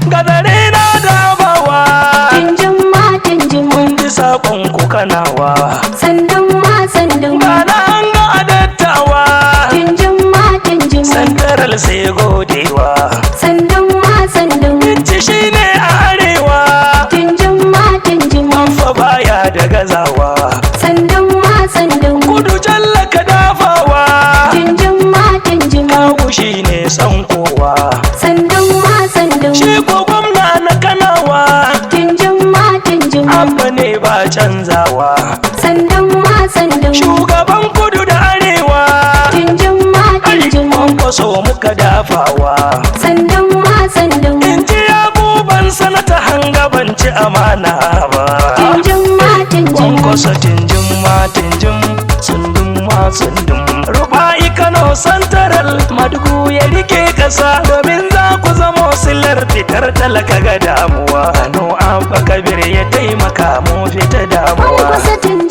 Gazare na dabawa. Tinjin ma tinjin. Mun ji sakon ku kanawa. Sandan ma sandan. Gana an ga adattawa. Tinjin ma tinjin. Santaral sai godewa. Sandan ma sandan. Binci shine a arewa. Tinjin ma tinjin. Manfa baya da gazawa. Sandan ma sandan. Kudu jallaka dafawa. Tinjin ma tinjin. Kawu shine son kowa. Sandan ma sandan. Shi ko gwamna na kanawa. Tinjin ma tinjin. Abba ne ba canzawa. Sandan ma sandan. Shugaban kudu da arewa. Tinjin ma tinjin. Kwankwaso muka dafawa. Sandan ma sandan. In ji abubuwan sanata hanga ban ci amana ba. Tinjin ma tinjin. Kwankwaso tinjin ma tinjin, tsundum ma tsundum. Rufa'i Kano Santaral Madugu ya rike kasa domin za ku zamo silar fitar talaka ga damuwa. Kano Abba Kabir ya taimaka mu fita damuwa. Kwankwasa tinjin.